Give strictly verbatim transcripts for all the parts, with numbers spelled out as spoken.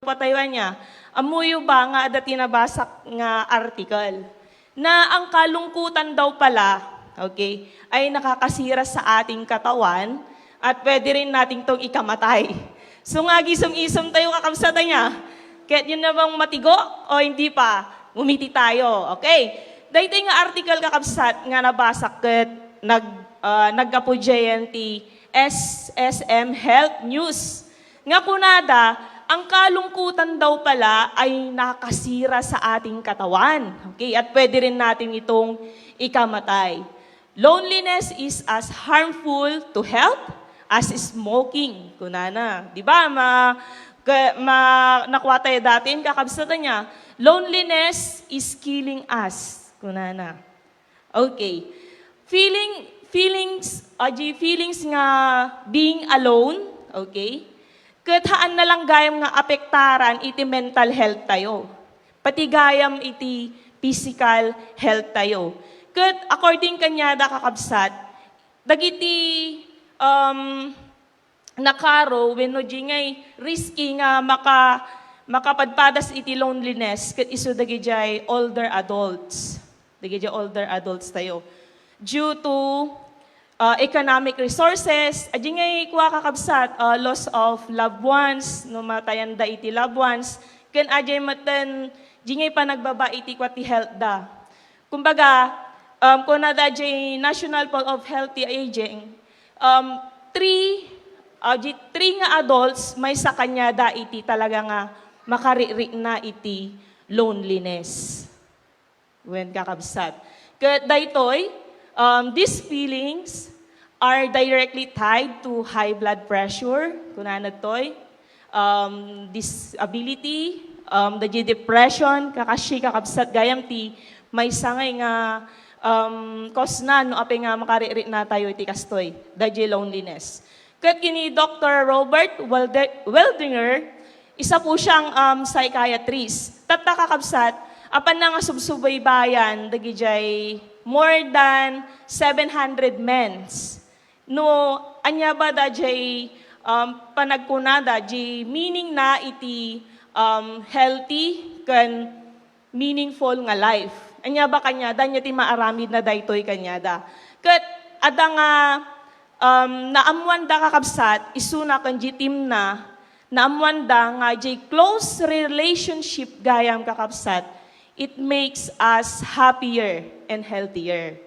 Pataywan niya, ammoyo ba nga adda ti nabasak nga article? Na ang kalungkutan daw pala, okay, ay nakakasira sa ating katawan at pwede rin nating tong ikamatay. So nga, gisum-isum tayo, kakabsat, ania? Kaya yun na bang matigo o hindi pa? Ngumiti tayo, okay? Daytoy nga article, kakabsat, nga nabasak ket nag, ah, naggapu diay ti S S M Health News. Nga kunada, ang kalungkutan daw pala ay nakasira sa ating katawan. Okay? At pwede rin natin itong ikamatay. Loneliness is as harmful to health as smoking. Kunana. Di ba? Ma, ka, ma, nakuha tayo dati, kakabsat, ania? Loneliness is killing us. Kunana. Okay. Feeling, feelings, aji feelings nga being alone, okay? Ket haan na lang gayam nga apektaran iti mental health tayo. Pati gayam iti physical health tayo. Ket according kaniada, kakabsat, dagiti, um, nakaro wenno diay risky nga maka-, makapadpadas iti loneliness ket isu dagidiay older adults. Dagidiay older adults tayo. Due to, uh, economic resources, diay kua, kakabsat, uh, loss of loved ones, no matayanda iti loved ones, ken diay metten, diay panagbaba iti kua ti health da. Kumbaga, um, kunada diay National Pulse of Healthy Aging, um, three, uh, di, three nga adults, maysa kaniada iti talaga nga makarikna iti loneliness. Wen, kakabsat. Ket daytoy, um, these feelings are directly tied to high blood pressure, kunana toy, um, disability, um, daydiay depression, kakasi, kakabsat, gayam ti maysa nga, um, cause na no apay nga makarikna tayo iti kastoy, daydiay loneliness. Ket ken ni Doktor Robert Walde-, Waldinger, isa po siyang, um, psychiatrist. Tatta, kakabsat, apan na nga subsubaybayan dagidiay more than seven hundred mens. No, ania ba daydiay, um, panagkunada, di meaning na iti, um, healthy ken meaningful nga life. Ania ba kaniada, ania ti maaramidna daytoy kaniada? Ket adda nga, um, naammoanda, kakabsat, isuna ken di teamna, naammoanda nga di close relationship gayam, kakabsat, it makes us happier and healthier.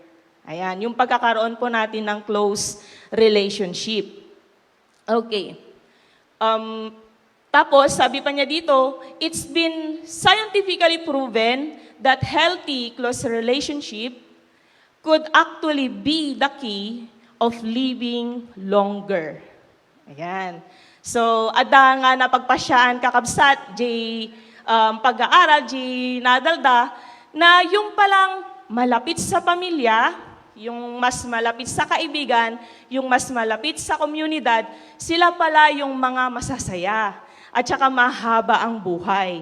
Ayan, yung pagkakaroon po natin ng close relationship. Okay. Um, tapos, sabi pa niya dito, it's been scientifically proven that healthy close relationship could actually be the key of living longer. Ayan. So, adda nga napagpasiaan, kakabsat, di, um, pag-aaral, di nadalda, na yung palang malapit sa pamilya, yung mas malapit sa kaibigan, yung mas malapit sa komunidad, sila pala yung mga masasaya at saka mahaba ang buhay.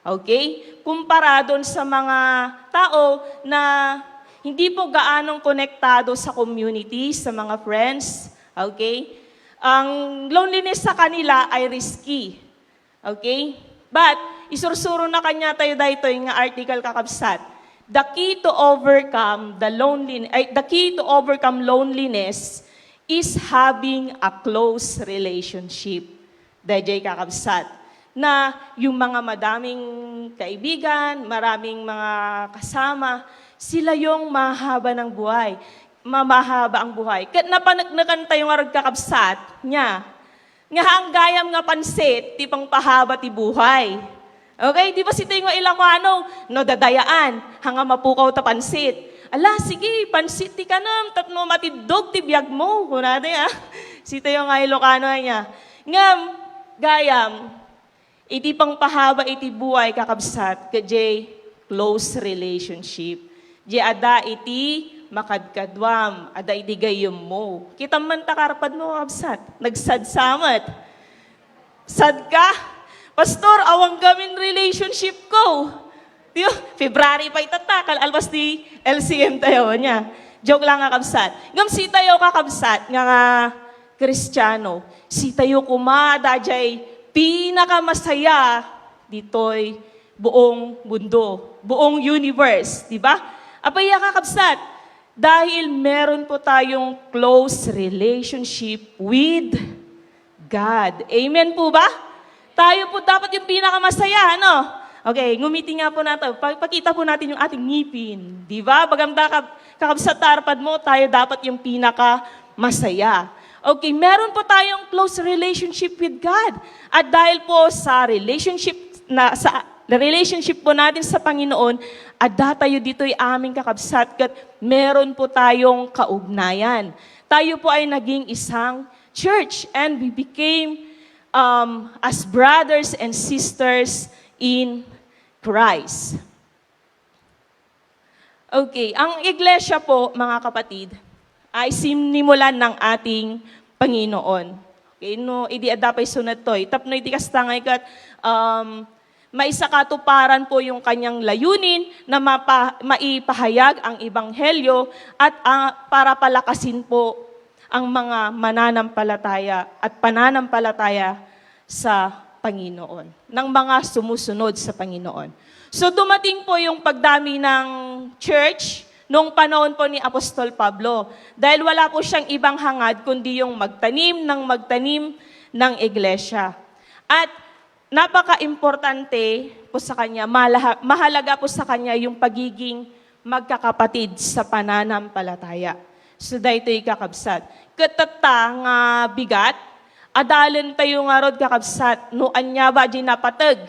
Okay? Kumpara dun sa mga tao na hindi po gaanong konektado sa community, sa mga friends. Okay? Ang loneliness sa kanila ay risky. Okay? But, isursuro na kaniatayo daytoy nga article, kakabsat. The key to overcome the lonelin-, ay, the key to overcome loneliness is having a close relationship. Daydiay, kakabsat, na yung mga madaming kaibigan, maraming mga kasama, sila yung mahaba ng buhay, mamahaba ang buhay. Ket napaneknekan tayo nga ragkakabsat, nia, nga haan gayam nga pansit ti pangpahaba ti buhay. Okay, di ba sitayo nga Ilocano, no dadayaan, haan nga mapukaw ta pansit. Ala, sige, pansit ti kanem, tapno matiddog ti biagmo, kunada, ah. Sitayo nga Ilocano, ania. Ngem, gayam, iti pangpahaba iti buhay, kakabsat, ket diay close relationship. Diay adda iti makadkaduam, adda iti gayyemmo. Kitam man ta karpadmo, kakabsat, nagsadsa met. Sad ka? Pastor, awan gamin relationship ko. Di ba? February pa itatta, kal-alpas ti L C M tayo, nia. Joke lang, kakabsat. Ngem sitayo, kakabsat, nga, nga Kristiano, sitayo koma, daydiay pinakamasaya ditoy buong mundo, buong universe, di ba? Apay a, kakabsat, dahil meron po tayong close relationship with God. Amen po ba? Tayo po dapat yung pinakamasaya, ano? Okay, ngumiti nga po natin. Pa- pakita po natin yung ating ngipin. Di ba? Bagamda ka, kakabsat, tarpad mo, tayo dapat yung pinakamasaya. Okay, meron po tayong close relationship with God. At dahil po sa relationship na sa relationship po natin sa Panginoon, adda tayo ditoy, aming kakabsat, ket meron po tayong kaugnayan. Tayo po ay naging isang church, and we became, um, as brothers and sisters in Christ. Okay, ang iglesia po, mga kapatid, ay sinimulan ng ating Panginoon. Okay, no, idi adda pay sunod toy. Tapno iti kasta nga ikat, um, maisakatuparan po yung kanyang layunin na mapa-, maipahayag ang ebanghelyo at, ah, para palakasin po ang mga mananampalataya at pananampalataya sa Panginoon, ng mga sumusunod sa Panginoon. So, dumating po yung pagdami ng church nung panahon po ni Apostol Pablo, dahil wala po siyang ibang hangad kundi yung magtanim ng magtanim ng iglesia. At napaka-importante po sa kanya, malaha-, mahalaga po sa kanya yung pagiging magkakapatid sa pananampalataya. So, daytoy, kakabsat. Ket tatta nga bigat, adalen tayo ngarud, kakabsat, no ania ba di napateg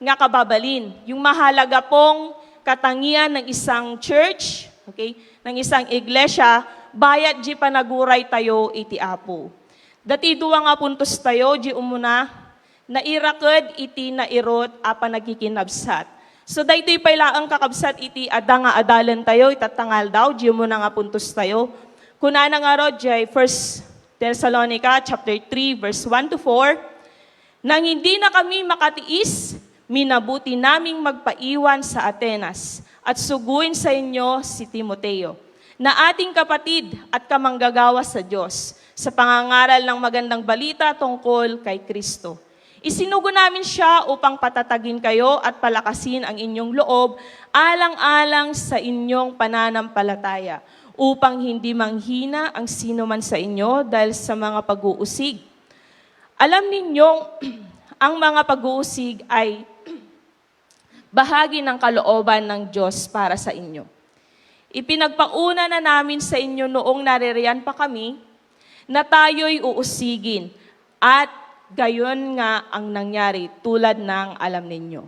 nga kababalin. Yung mahalaga pong katangian ng isang church, okay, ng isang iglesia, bayat di panaguray tayo iti Apo. Dati dua nga puntos tayo, di umuna, nairaked iti nairut a panagkikinabsat. So, daytoy pay laeng, kakabsat, iti adda nga adalen tayo, itatta nga aldaw, di umuna nga puntos tayo. Kunana ngarud, jay First Thessalonica chapter three, verse one to four, "Nang hindi na kami makatiis, minabuti naming magpaiwan sa Atenas at suguin sa inyo si Timoteo, na ating kapatid at kamanggagawa sa Diyos, sa pangangaral ng magandang balita tungkol kay Kristo. Isinugo namin siya upang patatagin kayo at palakasin ang inyong loob alang-alang sa inyong pananampalataya, upang hindi manghina ang sino man sa inyo dahil sa mga pag-uusig. Alam ninyong ang mga pag-uusig ay bahagi ng kalooban ng Diyos para sa inyo. Ipinagpauna na namin sa inyo noong naririyan pa kami na tayo'y uusigin, at gayon nga ang nangyari, tulad ng alam ninyo."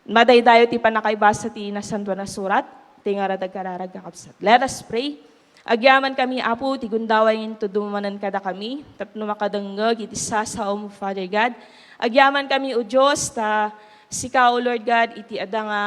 Madaydayo ti pannakaibasa ti Nasantoan a Surat, ti ngarud, agkararag, kakabsat. Let us pray. Agyaman kami, Apo, ti gundaway nga intudmo manen kadakami, tapno makadengngeg iti sasaom, Father God. Agyaman kami, O Dios, ta sika, O Lord God, iti adda nga,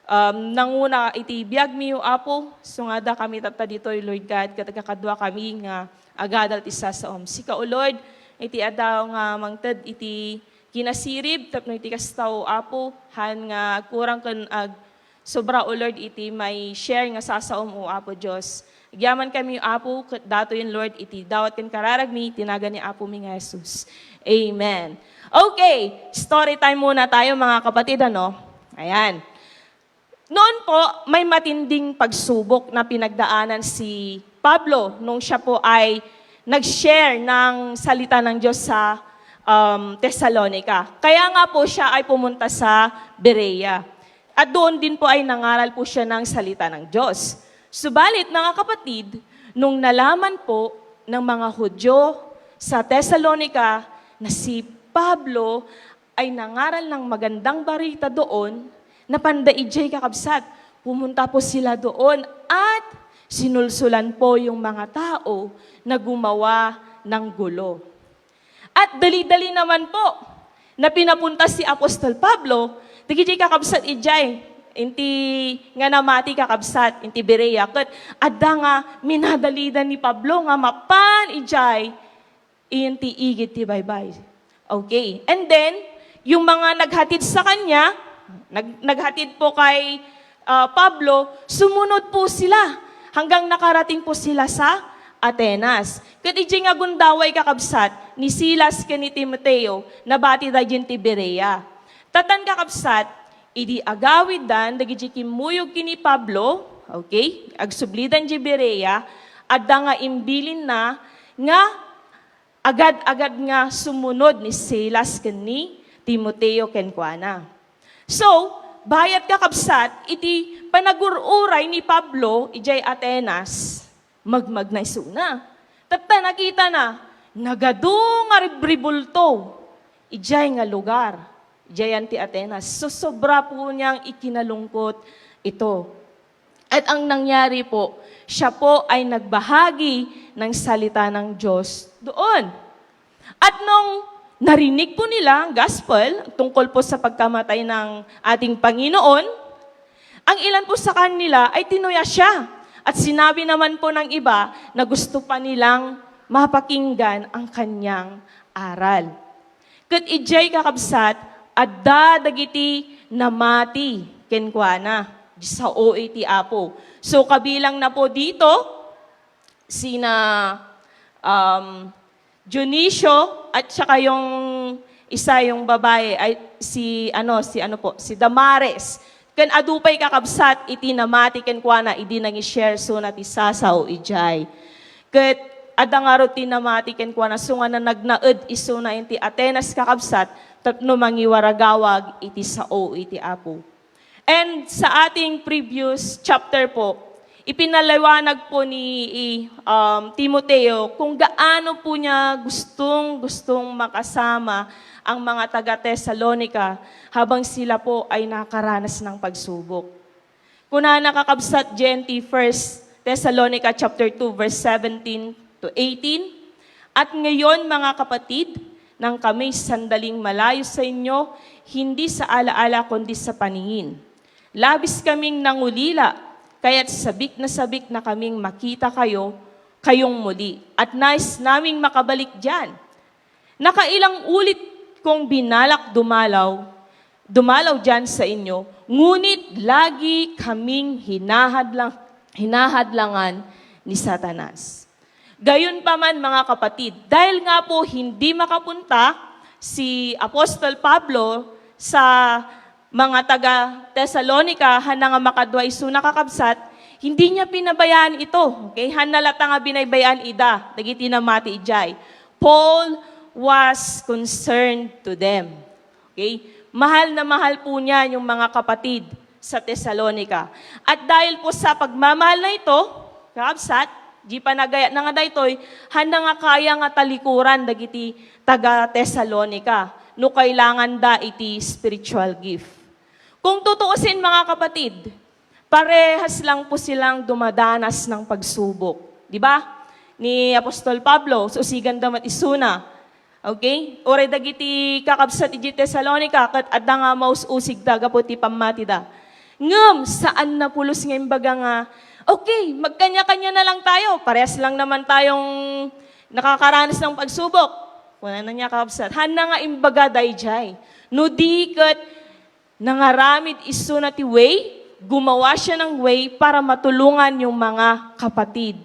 um, nanguna iti biagmi, O Apo. Sungada kami tatta ditoy, Lord God, ket agkakadua kami nga agadal ti sasaom. Sika, O Lord, iti adda nga mangted iti kinasirib, tapno iti kasta, O Apo, han nga agkurang ken ag- sobra, O Lord, iti mai-share nga sasaom, O Apo Dios. Agyaman kami, Apo, ket datoyen, Lord, iti dawat ken kararagmi, iti nagan ni Apomi nga Jesus. Amen. Okay, story time muna tayo, mga kapatid, ano? Ayan. Noon po, may matinding pagsubok na pinagdaanan si Pablo nung siya po ay nag-share ng salita ng Diyos sa, um, Tesalonica. Kaya nga po siya ay pumunta sa Berea. At doon din po ay nangaral po siya ng salita ng Diyos. Subalit, mga kapatid, nung nalaman po ng mga Hudyo sa Tesalonica na si Pablo ay nangaral ng magandang barita doon, napanda idiay, kakabsat. Pumunta po sila doon at sinulsulan po yung mga tao na gumawa ng gulo. At dali-dali naman po na pinapunta si Apostol Pablo, dagiti kakabsat idiay, inti nga namati, kakabsat, inti Berea, ket adda nga minadalidan ni Pablo nga mapan idiay, inti igid ti baybay. Okay. And then, yung mga naghatid sa kanya, nag-, naghatid po kay, ah, Pablo, sumunod po sila hanggang nakarating po sila sa Atenas. Ket idiay nga gundaway, kakabsat, ni Silas ken ni Timoteo, nabatida idiay ti Berea. Tattan, kakabsat, idi agawiddan dagiti kimmuyog ken ni Pablo, okay, agsublidan idiay Berea, adda nga imbilinna nga agad-agad nga sumunod ni Silas ken ni Timoteo kenkuana. So, bayat, kakabsat, iti panagur-uray ni Pablo idiay Atenas, magmagna isuna. Tatta, nakitana, nagadu nga ribribulto idiay nga lugar, idiay ti Atenas. So, sobra po niyang ikinalungkot ito. At ang nangyari po, siya po ay nagbahagi ng salita ng Diyos doon. At nung narinig po nila ang gospel tungkol po sa pagkamatay ng ating Panginoon, ang ilan po sa kanila ay tinuya siya. At sinabi naman po ng iba na gusto pa nilang mapakinggan ang kanyang aral. Ket idiay, kakabsat, adda dagiti namati kenkuana, di sao iti Apo. So, kabilang na po dito, sina, um, Dionisio at saka yung isa, yung babae, ay si, ano, si, ano po, si Damaris. Ken adu pay, kakabsat, iti namati kenkuana idi nangi-share isuna ti sasao idiay. Ket adda ngarud ti namati kenkuana, so nga nanagnaed isuna iti Atenas, kakabsat, tapno mangiwaragawag iti sao iti Apo. And sa ating previous chapter po, ipinaliwanag po ni, um, Timoteo kung gaano po niya gustong-gustong makasama ang mga taga-Tesalonica habang sila po ay nakaranas ng pagsubok. Kunana, kakabsat, G N T, First Thessalonica chapter two, verse seventeen to eighteen, "At ngayon, mga kapatid, nang kami sandaling malayo sa inyo, hindi sa alaala kundi sa paningin, labis kaming nangulila, kaya't sabik na sabik na kaming makita kayo, kayong muli, at nais naming makabalik diyan. Nakailang ulit kong binalak dumalaw, dumalaw diyan sa inyo, ngunit lagi kaming hinahadlang, hinahadlangan ni Satanas." Gayon pa man, mga kapatid, dahil nga po hindi makapunta si Apostol Pablo sa mga taga-Tesalonica, hana nga makadua isuna, kakabsat, hindi niya pinabayaan ito. Okay? Hana latta nga binaybayan ida, dagiti namati idiay. Paul was concerned to them. Okay? Mahal na mahal po niya yung mga kapatid sa Tesalonica. At dahil po sa pagmamahal na ito, kakabsat, di panagayat na nga daytoy, handa nga kaya nga talikuran dagiti taga-Tesalonica no kailangan da iti spiritual gift. Kung tutuusin, mga kapatid, parehas lang po silang dumadanas ng pagsubok. Di ba? Ni Apostol Pablo, susigan da met isuna. Okay? Uray dagiti kakabsat iti Tesalonica, ket adda nga maus-usig da gapu ti pammatida. Ngem, saan na pulos nga imbaga nga, "Okay, magkanya-kanya na lang tayo. Parehas lang naman tayong nakakaranas ng pagsubok." Kunana niya, kakabsat, hana nga imbaga daydiay. No di ket nangaramid isuna ti way, gumawa siya ng way para matulungan yung mga kapatid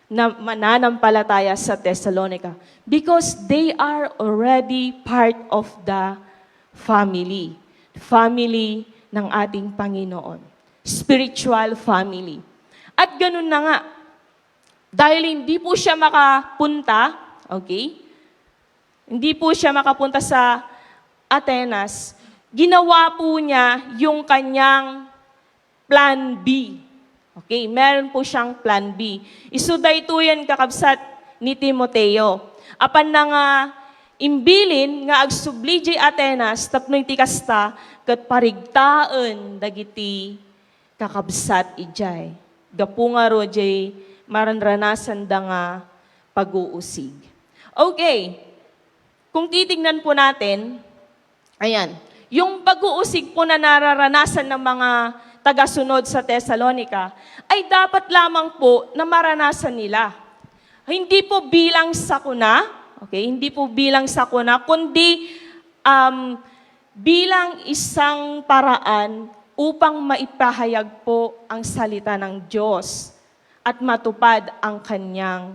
na mananampalataya sa Tesalonica. Because they are already part of the family. Family ng ating Panginoon. Spiritual family. At ganun na nga, dahil hindi po siya makapunta, okay? Hindi po siya makapunta sa Atenas. Ginawa po niya yung kanyang plan B. Okay, meron po siyang plan B. Isu daytoyen, kakabsat, ni Timoteo. Apan na nga imbilin nga agsubli diay Atenas tapno iti kasta ket parigtaen dagiti kakabsat idiay. Gapu ngarud diay maranranasan da nga pag-uusig. Okay. Kung titignan po natin, ayan, yung pag-uusig po na nararanasan ng mga tagasunod sa Tesalonica ay dapat lamang po na maranasan nila. Hindi po bilang sakuna, okay, hindi po bilang sakuna, kundi, um, bilang isang paraan upang maipahayag po ang salita ng Diyos at matupad ang kanyang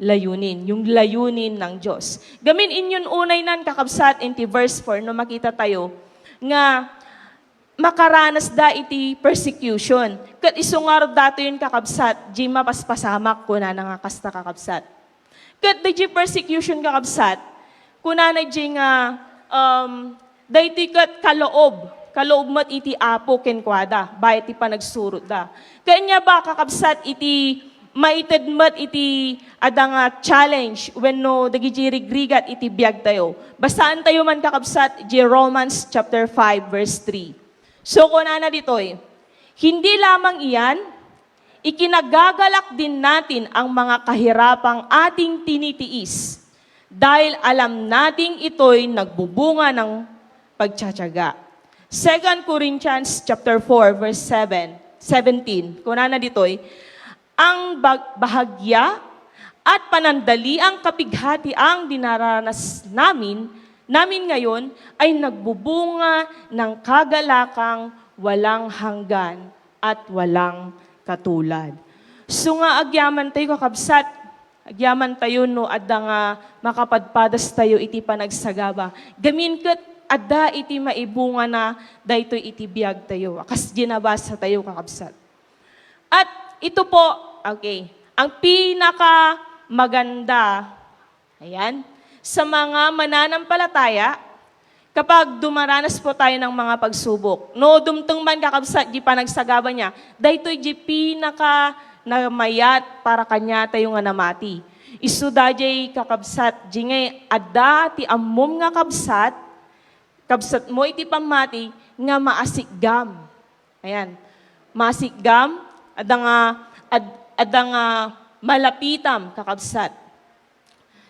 layunin, yung layunin ng Diyos. Gamin inyon unay nan, kakabsat, inti verse four, no, makita tayo nga makaranasda iti persecution. Ket isu ngarud datoyen, kakabsat, di mapaspasamak, kunana nga kasta, kakabsat. Ket daydi persecution, kakabsat, kunana di nga, um, daytoy ket kaloob, kaloob met iti Apo kenkuada, bayat ti panagsurotda. Ket ania ba, kakabsat, iti maited met iti adda nga challenge wenno dagiti rigrigat iti biagtayo? Basaentayo man, kakabsat, di Romans chapter five, verse three. So, kunana ditoy, "Hindi lamang iyan, ikinagagalak din natin ang mga kahirapang ating tinitiis, dahil alam nating ito'y nagbubunga ng pagtsatsaga." Second Corinthians chapter four, verse seven, seventeen, kunana ditoy, "Ang bag-, bahagya at panandaliang kapighatiang dinaranas namin, namin ngayon ay nagbubunga ng kagalakang walang hanggan at walang katulad." So nga agyaman tayo, kakabsat, agyaman tayo no adda nga makapadpadas tayo iti panagsagaba. Gamin ket adda iti maibunga na daytoy iti biag tayo. Kas di nabasa tayo, kakabsat. At ito po, okay, ang pinaka maganda, ayan, sa mga mananampalataya, kapag dumaranas po tayo ng mga pagsubok. No, dumteng man, kakabsat, di panagsagaba niya, daytoy di pinaka namayat para kanya tayo nga namati. Isu daydiay, kakabsat, di ngay adda ti ammom nga kabsat, kabsat mo iti pammati nga maasikgam. Ayan. Maasikgam, adda nga, ad-, adda nga malapitam, kakabsat.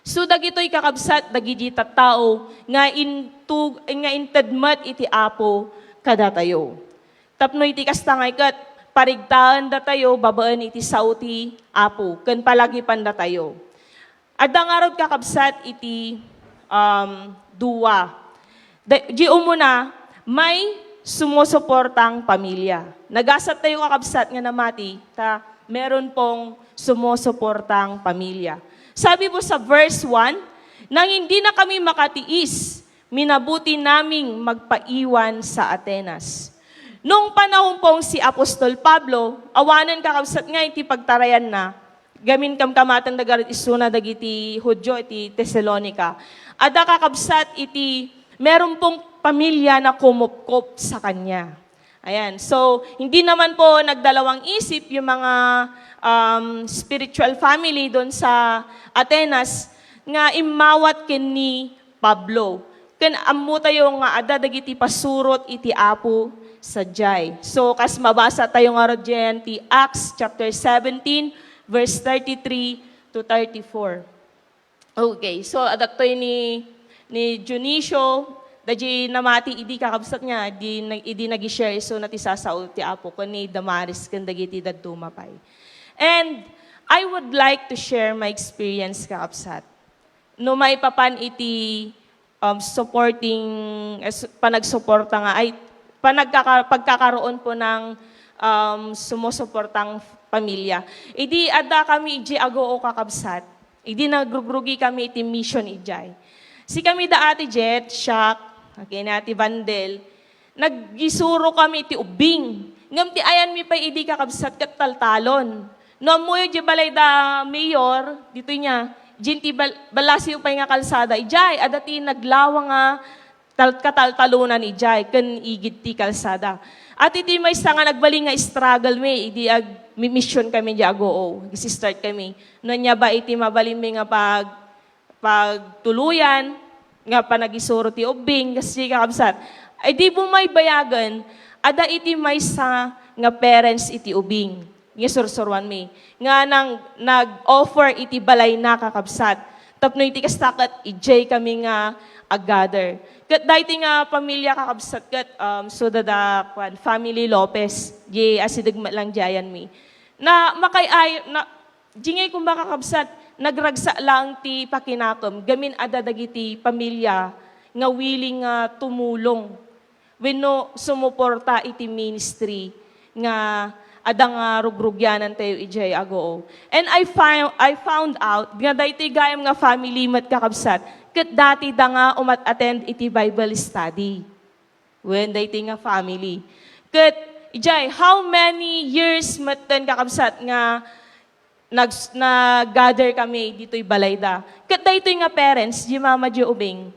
So, dagitoy, kakabsat, dagiti tattao nga intu-, nga inted met iti Apo kadatayo. Tapno iti kasta ngay ket, parigtaendatayo babaen iti sao ti Apo, ken palagipandatayo. Adda ngarud, kakabsat, iti, um, dua. Da-, di umuna, may sumusuportang pamilya. Nagasat tayo, kakabsat, nga namati, ta meron pong sumusuportang pamilya. Sabi po sa verse one, "Nang hindi na kami makatiis, minabuti naming magpaiwan sa Atenas." Nung panahon pong si Apostol Pablo, awanen, kakabsat, nga iti pagtarayan na, gamin kamkamatan da garud isuna dagiti Judio iti Tesalonica. Adda, kakabsat, iti meron pong pamilya na kumupkop sa kanya. Ayan. So, hindi naman po nagdalawang isip yung mga, um, spiritual family doon sa Atenas nga immawat ken ni Pablo. Ken ammo tayo nga adda dagiti pasurot iti Apo sadiay. So, kas mabasa tayo ngarud diay ti Acts chapter seventeen, verse thirty-three to thirty-four. Okay, so adda toy ni, ni Dionisio, daydi namati idi, kakabsat, nga, di, nag-, idi nag-share isuna ti sasao ti Apo ken ni Damaris ken dagiti dadduma pay. And I would like to share my experience, kakabsat. No maipapan iti, um, supporting, eh, su-, panagsuporta nga, ay, panagkaka-, pagkakaroon po ng, um, sumusuportang pamilya. Idi adda kami idiay Agoo, kakabsat. Idi nagrugrugikami iti mission idiay. Sikami da Ate Jet, Shaq, ken ni Ate Vandel, naggisurokami iti ubbing. Ngem ti ayanmi pay idi, kakabsat, ket taltalon. No ammoyo diay balay da Mayor, ditoy nia, diay ti bal-, ballasiw pay nga kalsada. Idiay, adda ti naglawa nga tal-, kataltalonan idiay, ken igid ti kalsada. At iti maysa nga nagbalin nga struggle mi, idi ag-, mi-, mission kami diay Agoo, ag-start kami. No ania ba iti mabalinmi nga pag-, pagtuluyan nga panagisuro ti ubbing, kas di, kakabsat. Ay di bumaybayagen, adda iti maysa nga parents iti ubbing nga sursuruanmi, nga nang, nag-offer iti balayna, kakabsat. Tapno iti kasta ket idiay kami nga ag-gather. Ket daytoy nga pamilya, kakabsat, ket, um, suda da, kuan, family Lopez, di asideg met lang di ayanmi. Na, makay-ay-, na, Diay koma, kakabsat, nagragsak laeng ti pakinakem gamin adda dagiti pamilya nga willing nga tumulong wenno sumuporta iti ministry nga adda nga rugrugianantayo idiay aguo. And I found, I found out nga daytoy gayam nga family met, kakabsat, ket dati da nga umat-attend iti Bible study. Wen daytoy nga family. Ket idiay, how many years metten, kakabsat, nga nag-, nag-gather kami ditoy balayda. Ket daytoy nga parents, di mama di ubing.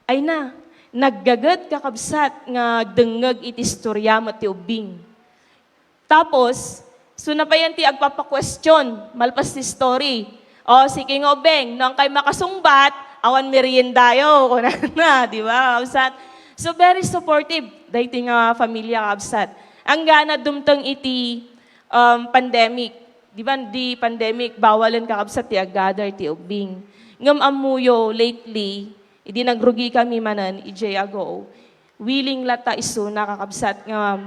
Ay na, naggaget, kakabsat, nga agdengngeg iti istorya met ti ubbing. Tapos, so na pay ti agpapa-question, malpas ti story. O, sige nga ubbing, no, ang kay makasungbat, awan meriendayo, kunana, di ba, kakabsat? So, very supportive, daytoy nga familia, kakabsat. Anggana dumteng iti, um, pandemic. Di ba, di pandemic, bawalen, kakabsat, ti aggather ti ubbing. Ngem ammoyo, lately, idi nagrugi kami manen, idiay aguo, willing latta isuna, kakabsat, nga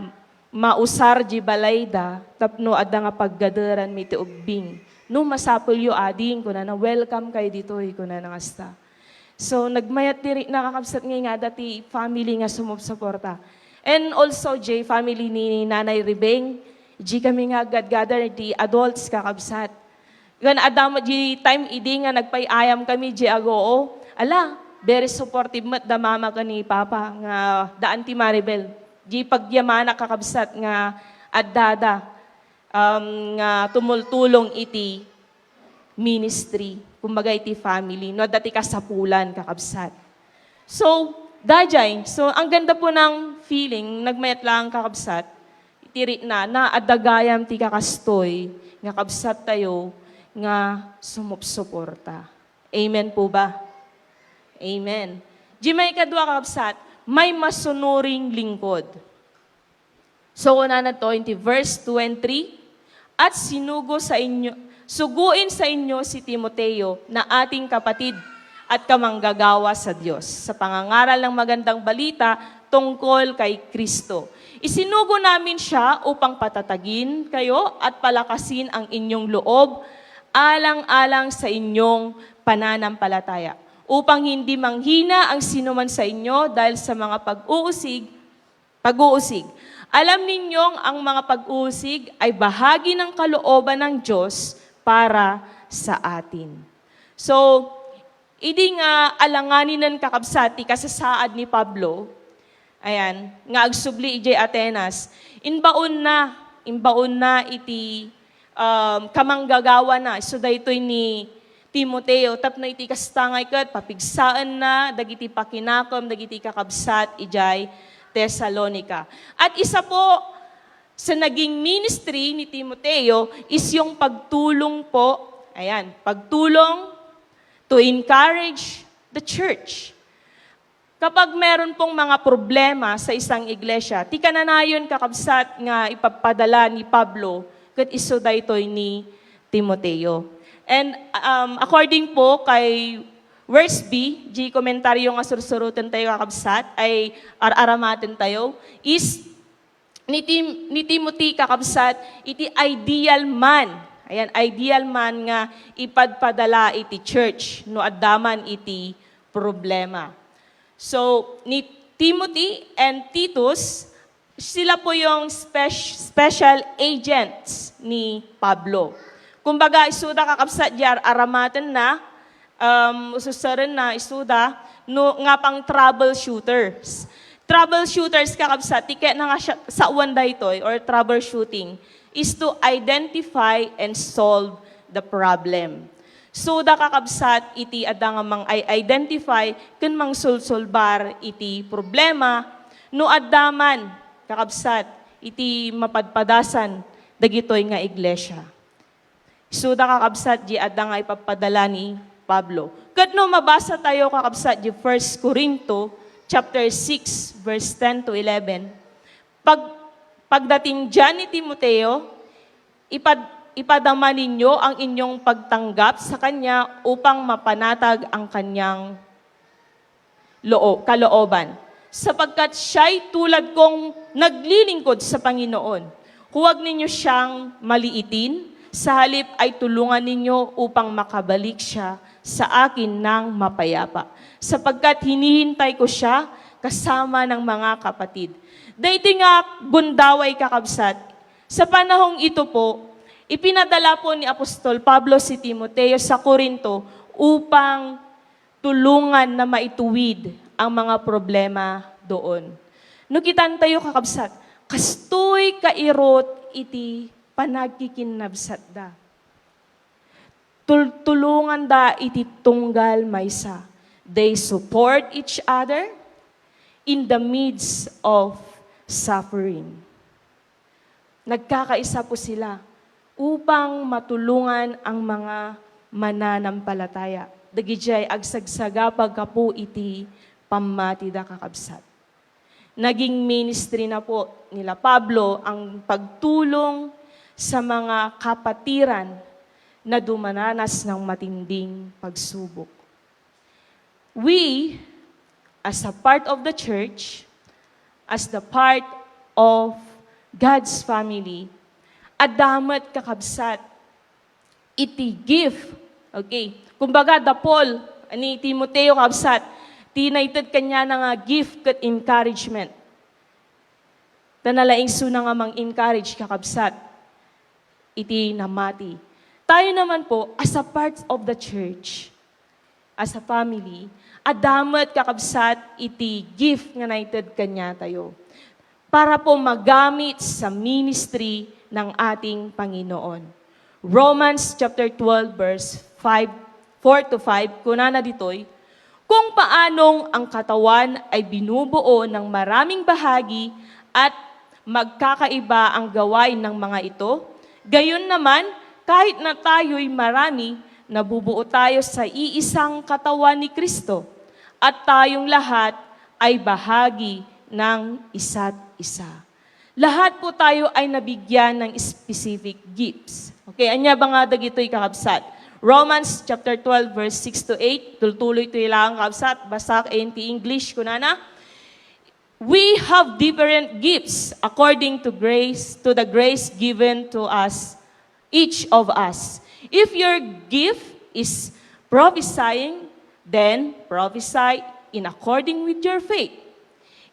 mausar di balayda tapno adda nga paggaderanmi ti ubbing. No masapulyo, ading, kunana, welcome kayo ditoy, kunana nga asta. So, nagmayat diri na, kakabsat, nga ingada ti family nga sumupsuporta. And also, di family ni Nanay Ribeng, di kami nga aggadgather, di adults, kakabsat. Ngem adda met di time idi nga nagpay-ayam kami di aguo. Ala, very supportive met da mama ken ni papa nga da Auntie Maribel. Di pagyamanak, kakabsat, nga addada, um, nga tumultulong iti ministry, kumbaga iti family, no adda ti kasapulan, kakabsat. So, daydiay, so, ang ganda po ng feeling, nagmayat lang, kakabsat, iti rikna, na adda gayam ti kakastoy nga kabsattayo nga sumupsuporta. Amen po ba? Amen. Di maikadua, kakabsat, may masunuring lingkod. So, kunana to, iti verse two and three, "At sinugo sa inyo, suguin sa inyo si Timoteo na ating kapatid at kamanggagawa sa Dios, sa pangangaral ng magandang balita tungkol kay Kristo. Isinugo namin siya upang patatagin kayo at palakasin ang inyong loob alang-alang sa inyong pananampalataya, upang hindi manghina ang sinuman sa inyo dahil sa mga pag-uusig, pag-uusig. Alam ninyong ang mga pag-uusig ay bahagi ng kalooban ng Diyos para sa atin." So, idi nga alanganinen, kakabsat, ti kasasaad ni Pablo, ayan, nga agsubli idiay Atenas, imbaonna, imbaonna iti, um, kamanggagawana, isu daytoy ni Timoteo, tapno iti kasta ngay ket papigsaenna dagiti pakinakem dagiti kakabsat idiay Tesalonica. At isa po sa naging ministry ni Timoteo is yung pagtulong po, ayan, pagtulong to encourage the church. Kapag meron pong mga problema sa isang iglesia, ti kananayon, kakabsat, nga ipapadala ni Pablo, ket isu daytoy ni Timoteo. And, um, according po kay Wiersbe, di komentaryo nga sursuroten tayo, kakabsat, ay ar-aramaten tayo, is ni Tim-, ni Timothy, kakabsat, iti ideal man. Ayan, ideal man nga ipadpadala iti church no adda man iti problema. So, ni Timothy and Titus, sila po yung spec-, special agents ni Pablo. Kumbaga, isuda, kakabsat, di ar-aramaten na, um, ususarenna isuda, no, nga pang troubleshooters. Troubleshooters, kakabsat, ti kayatna nga siya, sawen daytoy, or troubleshooting, is to identify and solve the problem. Isuda, kakabsat, iti adda nga mang-i-identify ken mangsulsulbar iti problema, no adda man, kakabsat, iti mapadpadasan dagitoy nga iglesia. Isuda, kakabsat, di adda nga ipapadala ni Pablo. Ket no mabasa tayo, kakabsat, di First Corinto chapter six, verse ten to eleven, pag-, pagdating diay ni Timoteo, ipad-, ipadama ninyo ang inyong pagtanggap sa kanya upang mapanatag ang kanyang loo-, kalooban, sapagkat siya'y tulad kong naglilingkod sa Panginoon. Huwag ninyo siyang maliitin, sa halip ay tulungan ninyo upang makabalik siya sa akin nang mapayapa, sapagkat hinihintay ko siya kasama ng mga kapatid. Daytoy nga gundaway, kakabsat, Sa panahong ito po, ipinadala po ni Apostol Pablo si Timoteo sa Corinto upang tulungan na maituwid ang mga problema doon. No kitan tayo, kakabsat, kastoy kairot iti panagkikinnabsatda. Tultulonganda iti tunggal maysa. They support each other in the midst of suffering. Nagkakaisa po sila upang matulungan ang mga mananampalataya. Dagidiay agsagsaga paggapu iti pammatida, kakabsat. Naging ministry na po nila Pablo ang pagtulong sa mga kapatiran na dumaranas ng matinding pagsubok. We, as a part of the church, as the part of God's family, adda met, kakabsat, iti gift. Okay. Kumbaga, the Paul, ni Timoteo, kabsat, ti naited kaniana nga gift ket encouragement. Ta nalaing suna nga mang-encourage, kakabsat, iti namati. Tayo naman po, as a part of the church, as a family, adda met, kakabsat, iti gift nga naited kaniatayo para po magamit sa ministry ng ating Panginoon. Romans chapter twelve, verse five, four to five, kunana ditoy, "Kung paanong ang katawan ay binubuo ng maraming bahagi at magkakaiba ang gawain ng mga ito, gayon naman, kahit na tayo'y marami, nabubuo tayo sa iisang katawan ni Kristo, at tayong lahat ay bahagi ng isa't isa." Lahat po tayo ay nabigyan ng specific gifts. Okay, ania ba nga dagitoy, kakabsat? Romans chapter twelve, verse six to eight. Tultuloy to lang, kakabsat. Basa, N T English, kunana, "We have different gifts according to grace, to the grace given to us, each of us. If your gift is prophesying, then prophesy in according with your faith.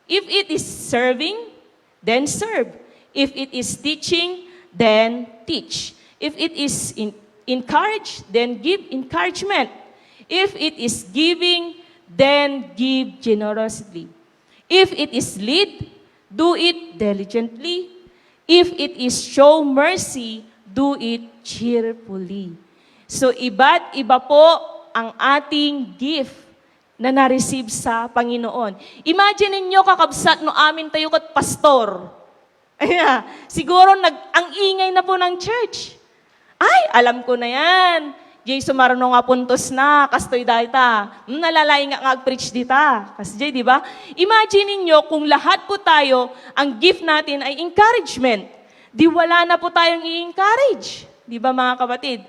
If it is serving, then serve. If it is teaching, then teach. If it is in-, encourage, then give encouragement. If it is giving, then give generously. If it is lead, do it diligently. If it is show mercy, do it cheerfully." So, iba't iba po ang ating gift na na-receive sa Panginoon. Imagine ninyo, kakabsat, no amin tayo ket pastor. Ayan, siguro nag-, ang ingay na po ng church. "Ay, alam ko na yan. Jay, sumarno nga puntos na, kastoy dayta. Hmm, nalalaing nga, nga ag-preach dita." Kasdiay, di ba? Imagine ninyo kung lahat po tayo, ang gift natin ay encouragement. Di wala na po tayong i-encourage. Di ba, mga kapatid?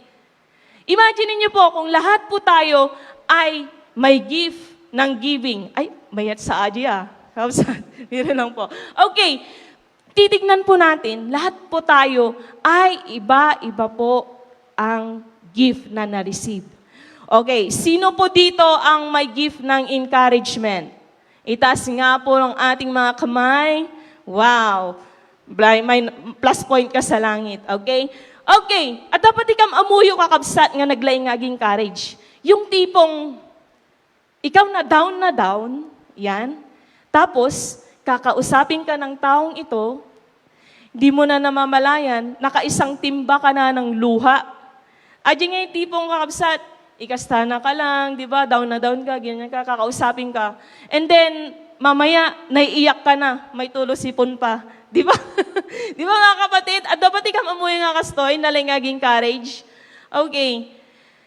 Imagine ninyo po kung lahat po tayo ay may gift ng giving. Ay, mayat sa adi ah. Biro lang po. Okay, titignan po natin, lahat po tayo ay iba-iba po ang gift na na-receive. Okay, sino po dito ang may gift ng encouragement? Itaas nga po ang ating mga kamay. Wow! Blay, may plus point ka sa langit. Okay? Okay. At dapat ikam ammoyo, kakabsat, nga naglaing nga ag-encourage. Yung tipong, ikaw na down na down, yan. Tapos, kakausapin ka ng taong ito, di mo na namamalayan, nakaisang timba ka na ng luha. Adi nga yung tipong, kakabsat, ikastana ka lang, di ba? Down na down ka, ganyan ka, kakausapin ka. And then, mamaya, naiiyak ka na, may tulo sipon pa. Di ba? Di ba, mga kapatid? At dapat ikam ammoyo nga kastoy, nalay nga ag-encourage. Okay.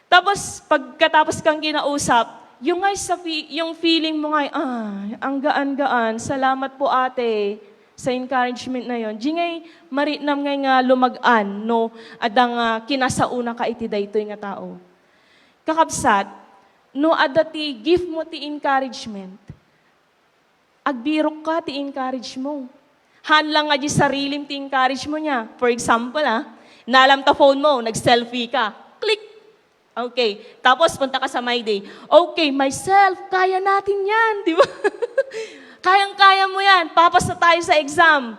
Tapos, pagkatapos kang kinausap, yung ngay sa fi-, yung feeling mo ngay, "Ah, ang gaan-gaan. Salamat po, ate, sa encouragement na yon." Di ngay maritnam ngay nga lumag-an, no, adda nga kinasauna ka iti daytoy nga tao. Kakabsat, no adda ti gift mo ti encouragement, agbirok ka ti encourage mo. Haan lang nga di sarilim ti encourage mo niya. For example, ah, nalam ta phone mo, nag-selfie ka. Click! Okay. Tapos, punta ka sa My Day. "Okay, myself, kaya natin yan." Di ba? Kayang-kaya mo yan. Papasa tayo sa exam.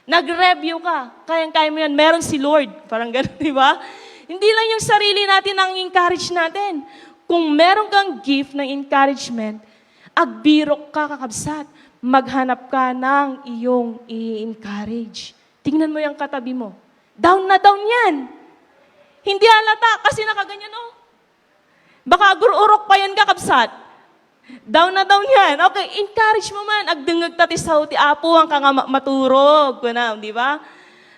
Nag-review ka. Kayang-kaya mo yan. Meron si Lord. Parang ganun, di ba? Hindi lang yung sarili natin ang encourage natin. Kung meron kang gift ng encouragement, agbirok ka, kakabsat. Maghanap ka ng iyong i-encourage. Tingnan mo yung katabi mo. Down na down yan. Hindi halata kasi nakaganyan, oh. Baka agururok pa yan, kakabsat. Down na down yan. Okay, encourage mo man. Agdengngeg ta ti sao ti Apo, haanka nga ma-, maturog. Kunam, di ba?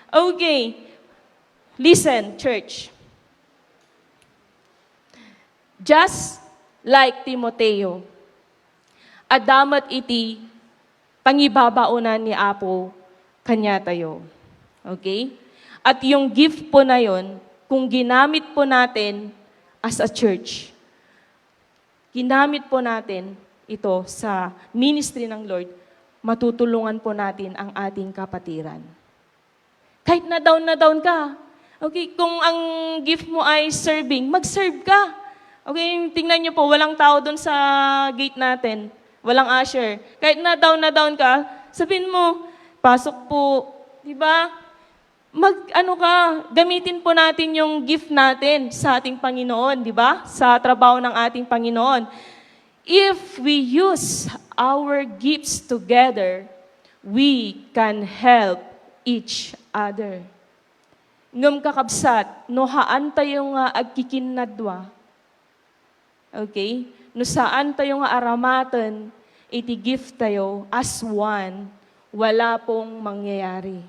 Okay. Listen, church. Just like Timoteo, adda met iti pangibabaonan ni Apo kaniatayo. Okay? At yung gift po na yon, kung ginamit po natin as a church, ginamit po natin ito sa ministry ng Lord, matutulungan po natin ang ating kapatiran. Kahit na down na down ka. Okay, kung ang gift mo ay serving, mag-serve ka. Okay, tingnan niyo po, walang tao doon sa gate natin. Walang usher. Kahit na down na down ka, sabihin mo, "Pasok po." Di ba? Mag, ano ka, gamitin po natin yung gift natin sa ating Panginoon, di ba? Sa trabaho ng ating Panginoon. If we use our gifts together, we can help each other. Ngem kakabsat, no haantayo nga agkikinnadua, okay? No saantayo nga aramaten iti gift tayo as one, wala pong mangyayari.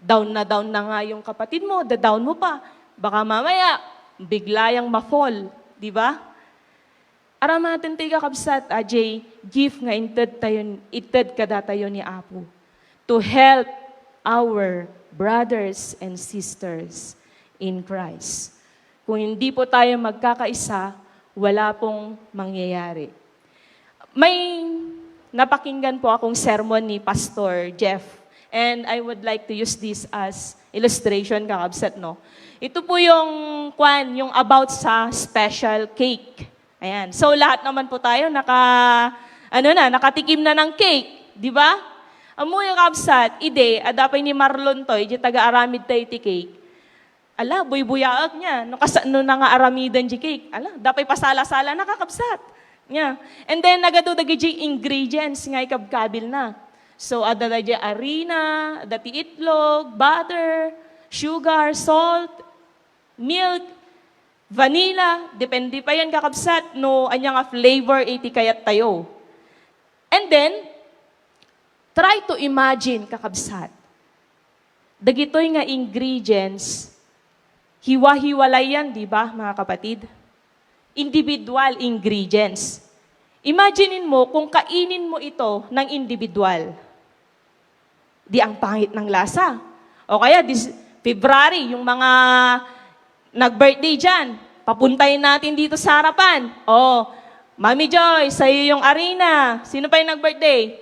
Down na down na nga yung kapatid mo, da-down mo pa. Baka mamaya, bigla yang ma-fall, di ba? Aramaten tayo, kakabsat, a, Jay, gift nga inted tayo, inted kadatayo ni Apo to help our brothers and sisters in Christ. Kung hindi po tayo magkakaisa, wala pong mangyayari. May napakinggan po akong sermon ni Pastor Jeff, and I would like to use this as illustration, kakabsat, no? Ito po yung, kwan, yung about sa special cake. Ayan. So, lahat naman po tayo naka, ano na, nakatikim na ng cake, di ba? Ammoyo, kabsat, idi, adda pay ni Marlon toy, di taga-aramid tayo ti cake. Ala, buybuyaek nia. No, kas-, no, nangaaramiden di cake. Ala, adda pay pasala-sala na, kakabsat. Nia. And then, nagadu dagiti ingredients nga ikabkabil na. So, adda daydi arina, adda ti itlog, butter, sugar, salt, milk, vanilla, depende pa yan, kakabsat, no ania nga flavor iti kayat tayo. And then, try to imagine, kakabsat, dagitoy nga ingredients, hiwa-hiwalay yan, di ba, mga kapatid? Individual ingredients. Imagine mo kung kainin mo ito ng individual. Di ang pangit ng lasa. O kaya, dis-, February, yung mga nag-birthday dyan, papuntahin natin dito sa harapan. O, Mami Joy, sa'yo yung arena. Sino pa yung nag-birthday?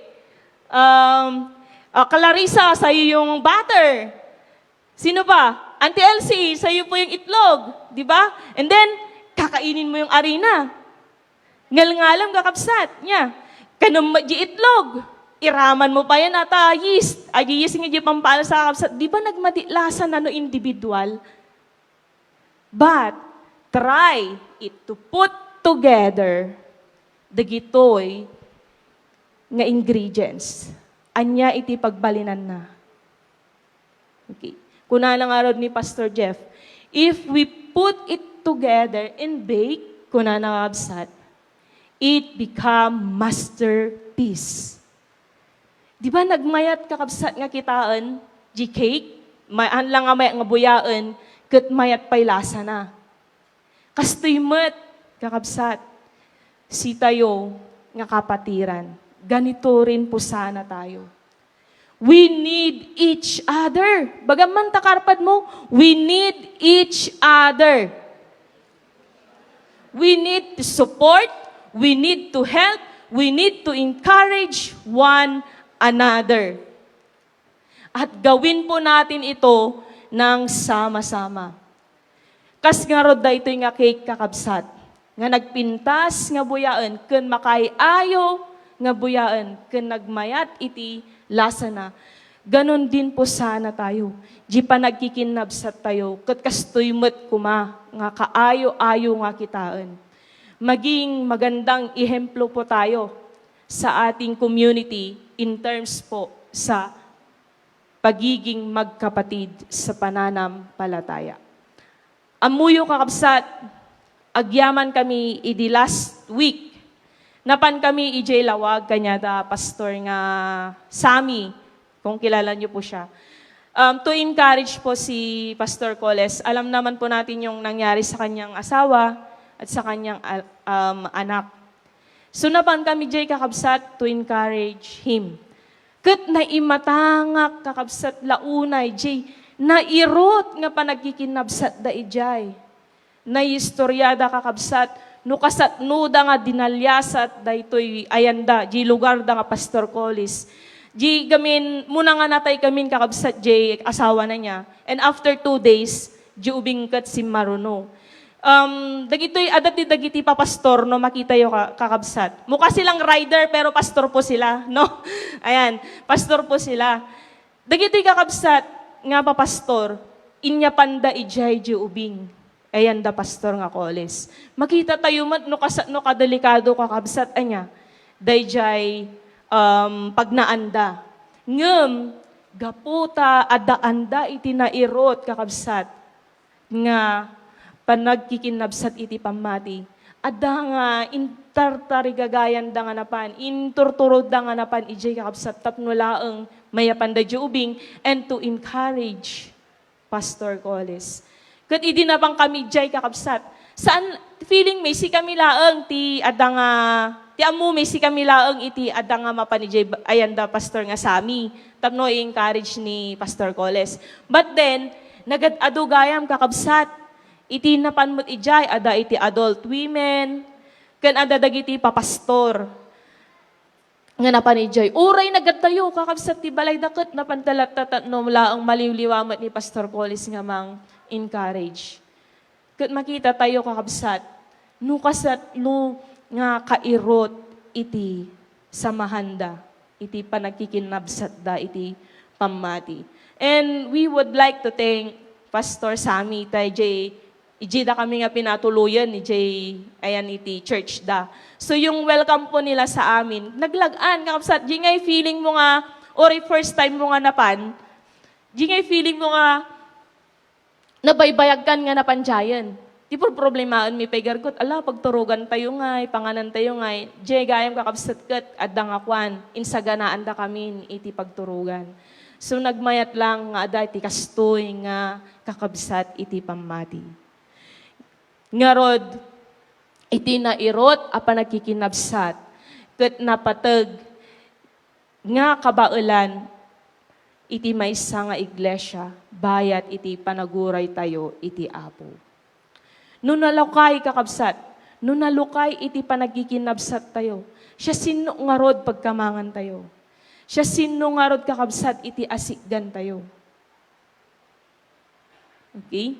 Um, ah, Clarissa, sa'yo yung butter. Sino pa? Auntie Elsie, sa'yo po yung itlog. Di ba? And then, kakainin mo yung arena. Ngalngalem, kakabsat, nia. Kanem met di itlog. Iraman mo pa yan, ata, yeast. Ay, yeast nga di pampalasa, kakabsat. Di ba nagmati lasa na no individual? But, try it to put together dagitoy nga ingredients. Ania iti pagbalinanna? Okay. Kunana ngarud ni Pastor Jeff, "If we put it together and bake," kunana, kabsat, "it become masterpiece." Di ba nagmayat, kakabsat, nga kitaen di cake? May-, haan lang nga mayat nga buyaen, ket mayat pay lasana. Kastoy met, kakabsat, sitayo nga kapatiran, ganito rin po sana tayo. We need each other. Bagaman ta karpad mo, we need each other. We need to support, we need to help, we need to encourage one another. At gawin po natin ito ng sama-sama. Kas ngarud daytoy nga cake, kakabsat, nga nagpintas nga buyaen ken makaay-ayo nga buyaen ken nagmayat iti lasana. Ganun din po sana tayo, di panagkikinabsat tayo, ket kastoy met kuma nga kaayo-ayo nga kitaen. Maging magandang ehemplo po tayo sa ating community in terms po sa pagiging magkapatid sa pananampalataya. Ammoyo, kakabsat, agyaman kami idi last week. Napan kami idiay lawag kaniada Pastor nga Sammy, kung kilala niyo po siya. Um, to encourage po si Pastor Coles, alam naman po natin yung nangyari sa kanyang asawa at sa kanyang al- um, anak. So, napan kami jay, kakabsat, to encourage him. Ket naimatangak, kakabsat, la unay jay nairot nga panagkikinabsat da idiay. Naistoryada, kakabsat, no kasatnoda nga dinaliasat daytoy ayanda, di lugarda nga Pastor Coles. Di gamin, muna nga natay kamin, kakabsat, di asawa na niya. And after two days, di ubing ket simmaruno. Um, dagitoy adda ti dagiti papastor, no, makitayo ka, kakabsat. Mukha silang rider, pero pastor po sila, no? Ayan, pastor po sila. Dagitoy kakabsat nga papastor, inyapanda idiay di ubing. Ayanda Pastor nga Coles. Makita tayo met no kas-, no kadelikado, kakabsat, ania, daydiay, um, pagnaanda. Ngem, gapu ta addaanda iti nairot, kakabsat, nga panagkikinabsat iti pammati, adda nga intartarigagayanda nga napan, inturturodda nga napan idiay, kakabsat, tapno laeng mayapanda di ubing and to encourage Pastor Coles. Ket idi napan kami jay, kakabsat, saan, feeling mi, sikami laeng ti adda nga, ti ammo mi, sikami laeng iti adda nga mapan idiay ba-, ayanda Pastor nga Sammy, tapno i-encourage ni Pastor Coles. But then, nagad-adu gayam, kakabsat, iti napan met idiay, adda iti adult women, ken adda dagiti papastor nga napan idiay. Uray nagadtayo, kakabsat, ti balayda ket napanda latta tapno laeng maliwliwa met ni Pastor Coles nga mang-encourage. Ket makita tayo, kakabsat, no kasatno nga kairot iti samahanda, iti panagkikinabsatda iti pammati. And we would like to thank Pastor Sammy, tay jay Idiay da kami nga pinatuloyen, idiay, ayan, iti church da. So, yung welcome po nila sa amin, naglagan, kakabsat, di ngay feeling mo nga, or first time mo nga napan, di ngay feeling mo nga, nabaybayag kan nga napan diayen. Ti problemaen mi pay gargot, ala, pagturugan tayo ngay, panganan tayo ngay, di gayam, kakabsat, ket adda nga kuan, insaganaan da kamin iti pagturugan. So, nagmayat lang nga adda iti kastoy nga kakabsat iti pammati. Ngarud, iti nairot a panagkikinabsat ket napateg nga kabaelan iti maysa nga iglesia bayat iti panaguraytayo iti Apo. No nalukay, kakabsat, no nalukay iti panagkikinabsattayo, siasino ngarud pagkamangantayo? Siasino ngarud, kakabsat, iti asikgantayo? Okay?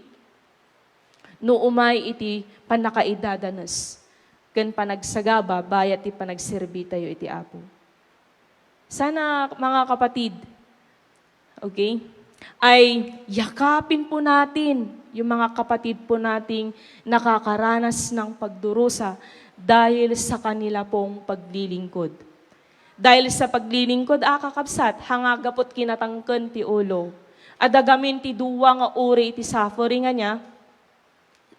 No umay iti pannakaidadanes ken panagsagaba bayat ti panagserbitayo iti Apo. Sana, mga kapatid, okay, ay yakapin po natin yung mga kapatid po nating nakakaranas ng pagdurusa dahil sa kanila pong paglilingkod. Dahil sa paglilingkod, a, kakabsat, hanga gaput kinatangken ti ulo. Adda gamin ti dua nga uri iti suffering ania.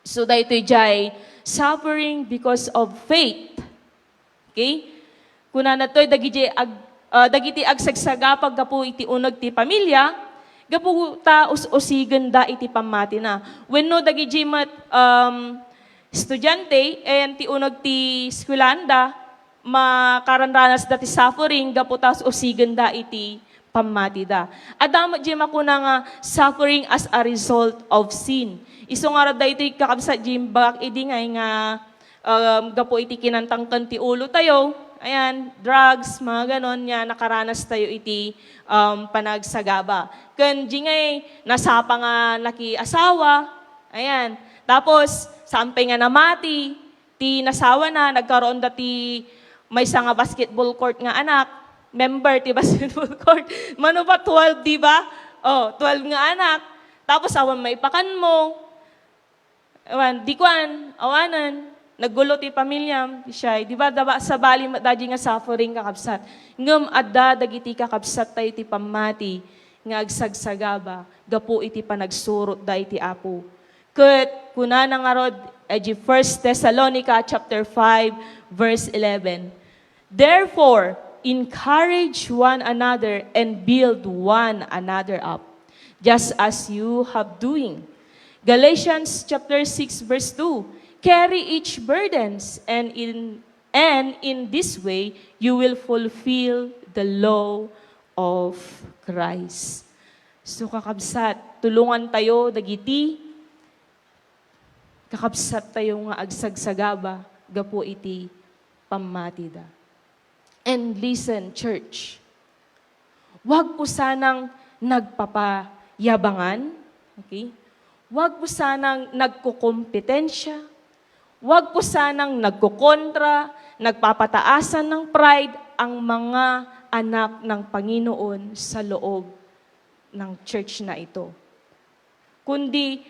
So, daytoy jay suffering because of faith. Okay? Kunana toy, dagiti ag-, ah, dagiti agsagsagapa gapu iti uneg ti pamilya, gapu ta us-usigenda iti pammatina. Wenno dagiti met, um, estudiante, ayan ti uneg ti eskuelanda, makaranranas da ti suffering gapu ta usigenda iti pammatida. Adda met di makuna nga suffering as a result of sin. Isu ngarud daytoy, kakabsat, di imbagak idi ngay nga, um, gapu iti kinantangken ti ulo tayo, ayan, drugs, mga ganon, nia nakaranas tayo iti, um, panagsagaba. Ken di ngay nasapa nga nakiasawa, ayan. Tapos, saan pay nga namati, ti nasawana, nagkaroon da ti maysa nga basketball court nga anak. member ti basketball court. Mano ba, twelve, di ba? Oh, twelve nga anak. Tapos awan maipakan mo. Awan, di kuan, awanen. Naggulo ti pamiliam, siya, di ba, daba, sabali met daydi nga suffering, kakabsat. Ngem adda dagiti kakabsat tayo ti pammati nga agsagsagaba gapu iti panagsurotda iti Apo. Ket kunana ngarud, iti First Thessalonica chapter five, verse eleven, "Therefore, encourage one another and build one another up, just as you have doing." Galatians chapter six, verse two, "Carry each burdens, and in, and in this way you will fulfill the law of Christ." So, kakabsat, tulongan tayo dagiti kakabsat tayo nga agsagsagaba gapu iti pammatida. And listen, church. Huwag po sanang nagpapayabangan, okay? Huwag po sanang nagkukompetensia. Huwag po sanang nagkukontra, nagpapataasan ng pride ang mga anak ng Panginoon sa loob ng church na ito. Kundi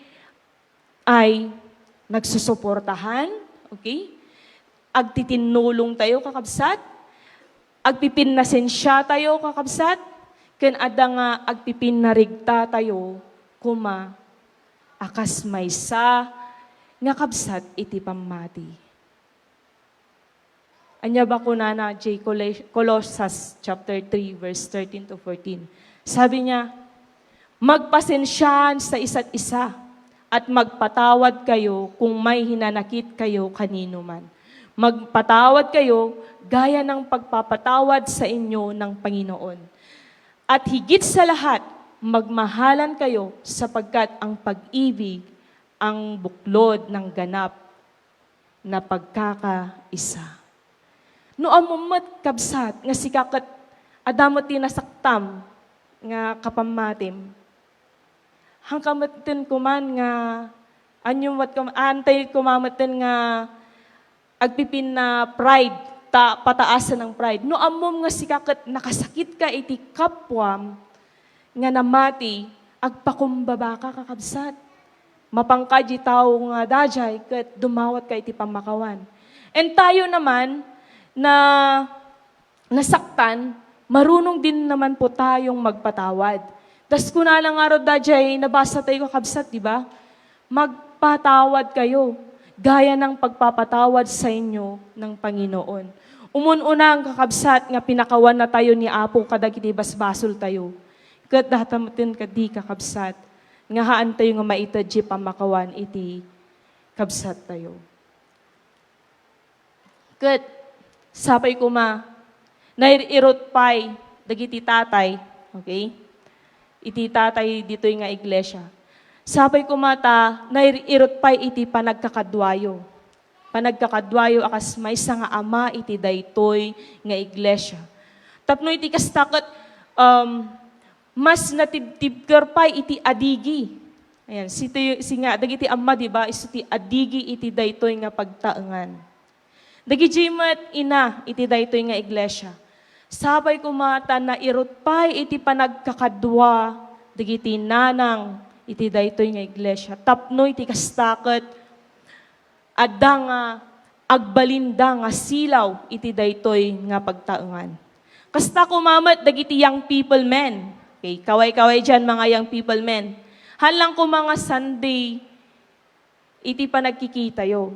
ay nagsusuportahan, okay? Agtitinnulong tayo, kakabsat. Agpipinnasensia tayo, kakabsat. Ken adda nga agpipinnarigta tayo, koma, a kas maysa nga kabsat iti pammati. Ania ba kunana, J. Col-, Colosas chapter three, verse thirteen to fourteen? Sabi niya, "Magpasensiaan sa isa't isa at magpatawad kayo kung may hinanakit kayo kanino man. Magpatawad kayo gaya ng pagpapatawad sa inyo ng Panginoon. At higit sa lahat, magmahalan kayo sapagkat ang pag-ibig ang buklod ng ganap na pagkakaisa." No ammom met, kabsat, nga sika ket adda met ti nasaktam nga kapammatim, hangka metten kuman nga, aniaman met kum-, antay kuman metten nga agpipinna-pride, ta pataasen ang pride. No ammom nga sika ket nakasakitka iti kapuam nga namati, agpakumbabaka, kakabsat. Mapanka diay tao nga daydiay ket dumawatka iti pammakawan. And tayo naman na nasaktan, marunong din naman po tayong magpatawad. Tas kunana ngarud daydiay nabasa tayo, kakabsat, di ba? "Magpatawad kayo, gaya ng pagpapatawad sa inyo ng Panginoon." Umun-una ang kakabsat nga pinakawan na tayo ni Apo kadagiti basbasol tayo. Ket datametten kadi, kakabsat, nga haan tayo nga maited ti pammakawan iti kabsat tayo. Ket sapay koma, nair-irot pay dagiti tatay, okay? Iti tatay ditoy nga iglesia. Sapay koma ta nair-irot pay iti panagkakaduayo. Panagkakaduayo a kas maysa nga ama iti daytoy nga iglesia. Tapno iti kasta ket, um, mas natibtibker pay iti adigi. Ayan, si, si nga, dagiti amma, di ba, isu ti adigi iti daytoy nga pagtaengan. Dagiti met ina iti daytoy nga iglesia. Sapay koma ta nairut pay iti panagkakadua dagiti nanang iti daytoy nga iglesia. Tapno iti kasta ket adda nga agbalinda nga silaw iti daytoy nga pagtaengan. Kasta koma met dagiti young people men. Okay, kaway-kaway diyan, mga young people men. Haan lang koma nga Sunday iti panagkikitayo.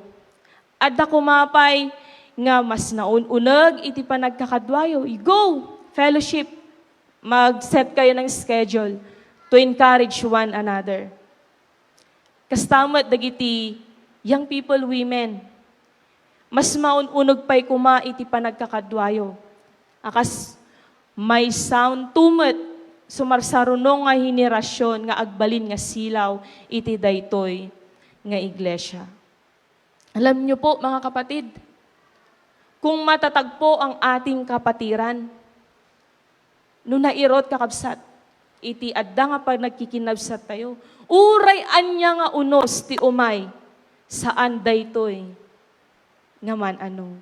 Adda koma pay nga mas naun-uneg iti panagkakaduayo. Go! Fellowship. Mag-set kayo ng schedule to encourage one another. Kasta met dagiti young people, women. Mas maun-uneg pay koma iti panagkakaduayo. A kas maysa unto met sumarsaruno nga henerasyon nga agbalin nga silaw iti daytoy nga iglesia. Alam niyo po, mga kapatid, kung matatag po ang ating kapatiran, no nairot, kakabsat, iti adda nga panagkikinabsattayo, uray ania nga unos ti umay, saan daytoy nga man-ano.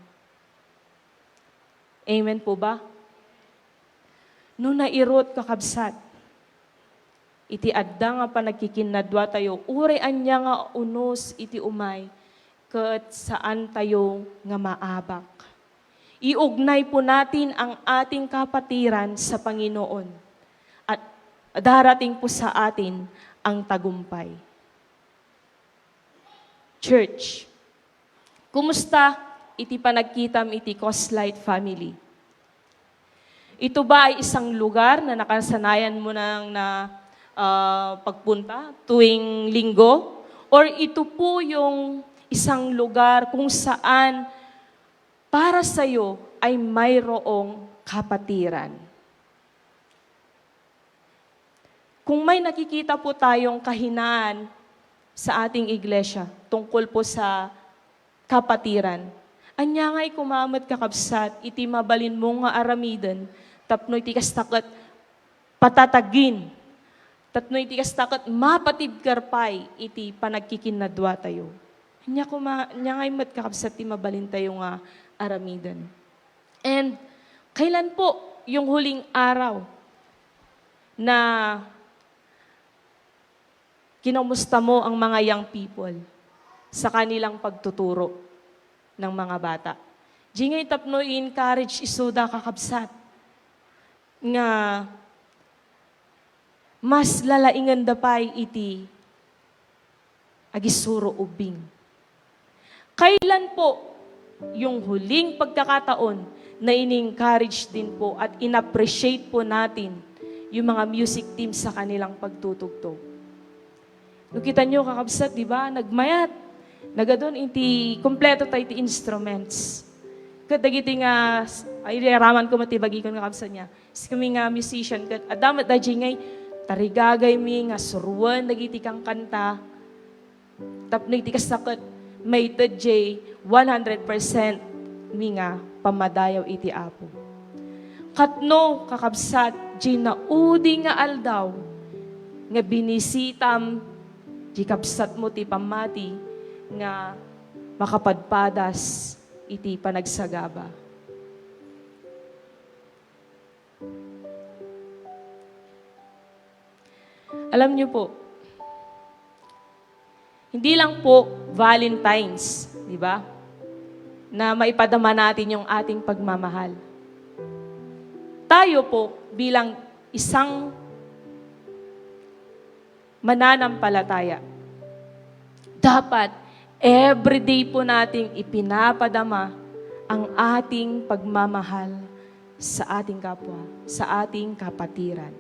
Amen po ba? No nairut, kakabsat, iti adda nga panagkikinnaduatayo, uray ania nga unos iti umay, ket saantayo nga maabak. Iugnay po natin ang ating kapatiran sa Panginoon at darating po sa atin ang tagumpay. Church, kumusta iti panagkitam iti Coslight family? Ito ba ay isang lugar na nakasanayan mo nang na, ah, pagpunta tuwing Linggo? Or ito po yung isang lugar kung saan para sa'yo ay mayroong kapatiran? Kung may nakikita po tayong kahinaan sa ating iglesia tungkol po sa kapatiran, ania ngay koma met, kakabsat, iti mabalin mo nga aramiden tapno iti kasta ket patatagen, tapno iti kasta ket mapatibker pay iti panagkikinnaduatayo? Ania koma, ania ngay met, kakabsat, ti mabalintayo nga aramiden? And kailan po yung huling araw na kinamusta mo ang mga young people sa kanilang pagtuturo ng mga bata? Diay ngay tapno i-encourage isuda, kakabsat, nga mas lalainganda pay iti agisuro ubbing. Kailan po yung huling pagkakataon na ini-encourage din po at in-appreciate po natin yung mga music team sa kanilang pagtutugtog? No kita nyo, kakabsat, di ba? Nagmayat. Nagadun iti kompleto tayo iti instruments. Ket dagiti nga, ay, iraman ko met ti bagikon, kakabsat, nga sikami nga musician ket adda met daydiay ngay tarigagaymi nga suroen dagiti kankanta. Tapno iti kasta ket maited diay one hundred percent mi nga pammadayaw iti Apo. Katno, kakabsat, diay naudi nga aldaw nga binisitam diay kabsatmo ti pammati nga makapadpadas iti panagsagaba. Alam niyo po, hindi lang po Valentine's, di ba, na maipadama natin yung ating pagmamahal. Tayo po bilang isang mananampalataya, dapat everyday po nating ipinapadama ang ating pagmamahal sa ating kapwa, sa ating kapatiran.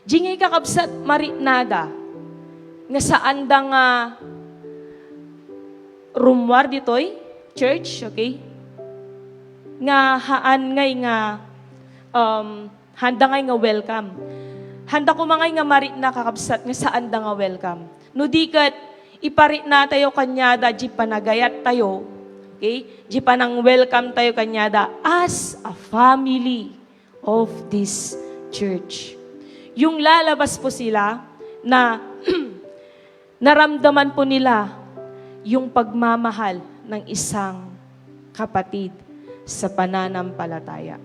Diay ngay, kakabsat, mariknada nga saanda nga rummuar ditoy church, okay? Nga haan ngay nga, um, handa ngay nga welcome. Handa koma ngay nga marikna, kakabsat, nga saanda nga welcome. No di ket, ipariknatayo kaniada diay panagayattayo, okay? Diay panang-welcome tayo kaniada as a family of this church. Yung lalabas po sila na naramdaman po nila yung pagmamahal ng isang kapatid sa pananampalataya.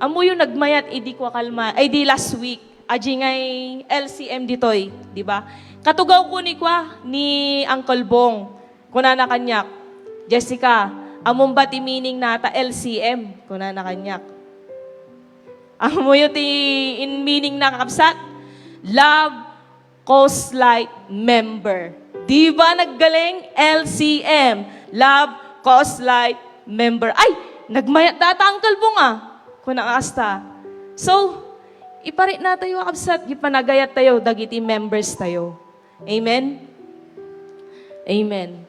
Ammoyo, nagmayat idi kua kalma, ay, di last week, diay ngay L C M ditoy, di ba? Katugaw ko ni kua, ni Uncle Bong. Kunana kaniak, "Jessica, ammom ba ti meaning na ta L C M?" kunana kaniak. Ammoyo ti in meaning na, kakabsat? Love Coslight member. Di ba naggaling? L C M, Love Coslight member. Ay, nagmayat data, Uncle Bong, ah. Kuna kasta. So, ipariknatayo, kakabsat, diay panagayattayo dagiti members tayo. Amen? Amen.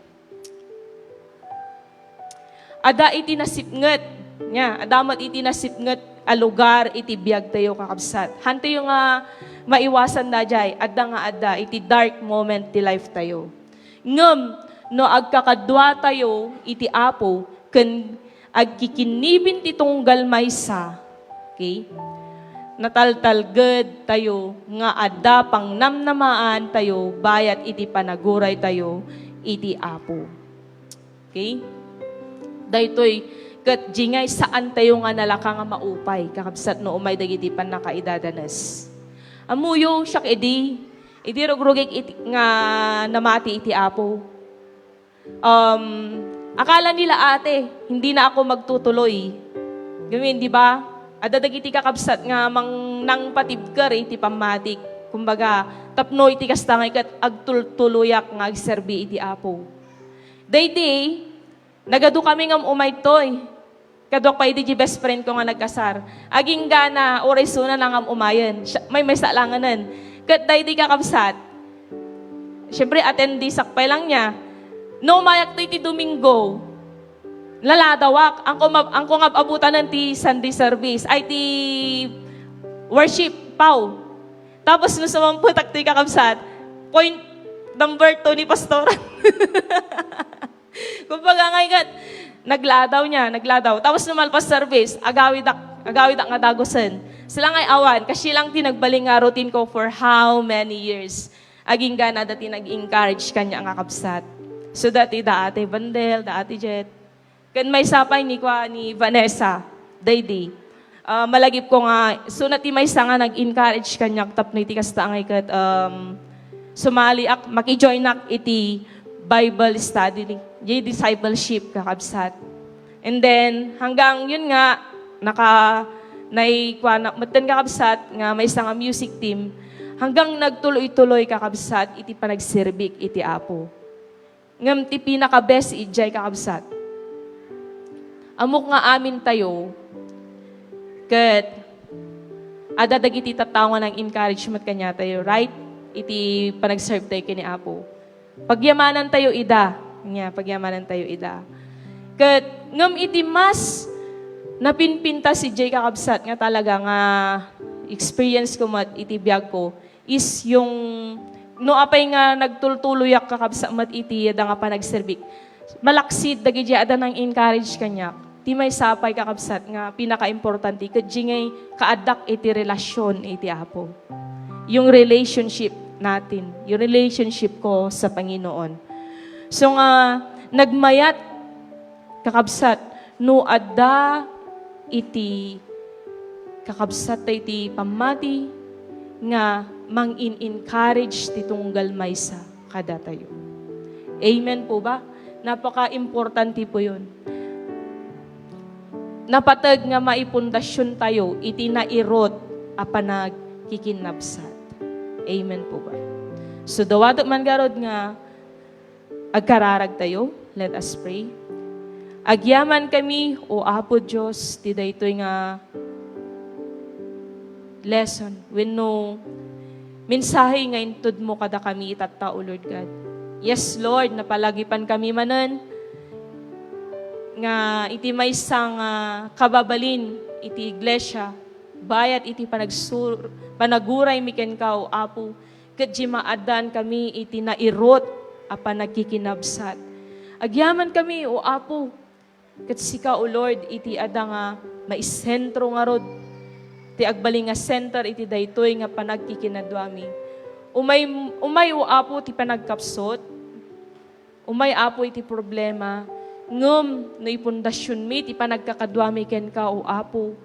Adda iti nasipnget, nia, adda met iti nasipnget a lugar iti biagtayo, kakabsat. Hantayo nga maiwasan daydiay, adda nga adda iti dark moment ti life tayo. Ngem no agkakaduatayo iti Apo ken agkikinnibin ti tunggal maysa, okay? Nataltalged tayo nga adda pangnamnamaantayo bayat iti panaguray tayo iti Apo. Okay? Daytoy Ket diay saantayo nga nalaka nga maupay, kakabsat, no umay dagiti pannakaidadanes. Ammoyo, siak idi, idi rugrugik iti, nga namati iti Apo. Um, akala nila, ate, hindi na ako magtutuloy. Ngamin, di ba? Adda dagiti kakabsat nga mang-, nangpatibker iti pammatik. Kumbaga, tapno iti kasta nga iket agtultuloyak nga agserbi iti Apo. Daydi, nagadu kami ngem umay toy. Kaduak pay idi di best friend ko nga nagkasar. Aginggana, uray suna na ngem umayen. Siya, maymaysa langanen. Ket daydi kakabsat, siyempre, attendeesak pay lang niya. No umayak toy ti Domingo, naladawak. Angko ma-, angko nga abutanen ti Sunday service, ay, ti worship, paw. Tapos no sumamputak toy kakabsat, point number two ni Pastor. Kumbaga, ngay kat, nagladaw niya, nagladaw. Tapos no malpas service, agawidak, agawidak nga dagusen. Sila ngay awan, kasi lang ti nagbaling nga routine ko for how many years. Aginggana adda ti nag-encourage kaniak nga kabsat. So, dati da Ate Bandel, da Ate Jet. Ken maysa pay ni kua ni Vanessa, daydi. Ah, malagipko nga, suna ti maysa nga nag-encourage kaniak tapno iti kasta nga iket, um, sumaliak, makijoinak iti Bible study ni, di discipleship, kakabsat. And then, hanggang yun nga, naka-, naikuanak metten, kakabsat, nga maysa nga music team, hanggang nagtuloy-tuloy, kakabsat, iti panagserbik iti Apo. Ngem ti pinaka-best idiay, kakabsat, ammok nga amintayo ket adda dagiti tattao nga nang-encourage met kaniatayo, right? Iti panagserve tayo ken ni Apo. Pagyamanantayo ida. Nia, pagyamanantayo ida. Ket ngem iti mas napinpintas idiay, kakabsat, nga talaga nga experience ko met iti biag ko, is yung no apay nga nagtultuloyak, kakabsat, met iti adda nga panagserbik, malaksid dagiti adda nang-encourage kaniak. Ti maysa pay, kakabsat, nga pinakaimportante ket diay kaaddak iti relasyon iti Apo. Yung relationship natin, yung relationship ko sa Panginoon. So nga, nagmayat, kakabsat, no adda iti kakabsat tayo iti pammati nga mang-in-encourage ti tunggal maysa kadatayo. Amen po ba? Napaka-importante po yun. Napateg nga maipundasion tayo iti nairot a panagkikinabsat. Amen po ba? So, dawatek man garud nga agkararag tayo. Let us pray. Agyaman kami, O Apo Dios, ti daytoy nga lesson wenno mensahe nga inted mo kadakami itatta, O Lord God. Yes, Lord, napalagipan kami manen nga iti maysa nga kababalin iti iglesia, bayat iti panagsur-, panaguraymi kenka, O Apo, ket di maaddaan kami iti nairot a panagkikinabsat. Agyaman kami, O Apo, ket sika, O Lord, iti adda nga maisentro ngarud, ti agbalin nga center iti daytoy nga panagkikinaduami. Umay, umay, O Apo, ti panagkapsut, umay, Apo, iti problema, ngem no ipundasionmi ti panagkakaduami kenka, O Apo,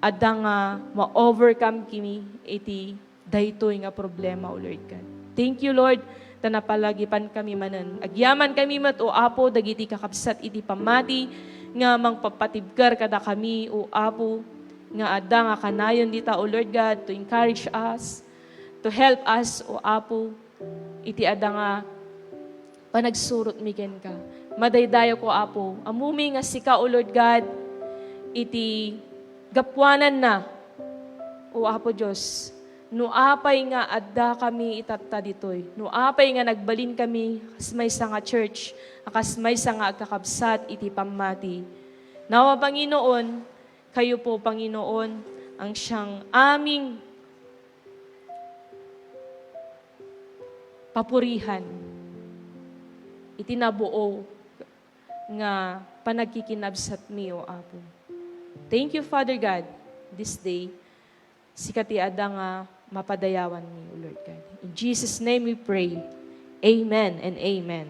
adda nga ma-overcome kimi iti daytoy nga problema, O Lord God. Thank you, Lord, ta napalagipan kami manen. Agyaman kami met, O Apo, dagiti kakabsat iti pammati nga mangpapatibker kadakami, O Apo, nga adda nga kanayon dita, O Lord God, to encourage us, to help us, O Apo, iti adda nga panagsurotmi kenka. Madaydayawko, Apo. Ammomi nga sika, O Lord God, iti gapuananna, O Apo Dios, no apay nga adda kami itatta ditoy, no apay nga nagbalin kami kas maysa nga church, a kas maysa nga agkakabsat iti pammati. Nawa, Panginoon, kayo po, Panginoon, ang siyang aming papurihan iti nabuo nga panagkikinabsatmi, O Apo. Thank you, Father God, this day. Sika ti adda nga mapadayawanmi, O Lord God. In Jesus' name we pray. Amen and amen.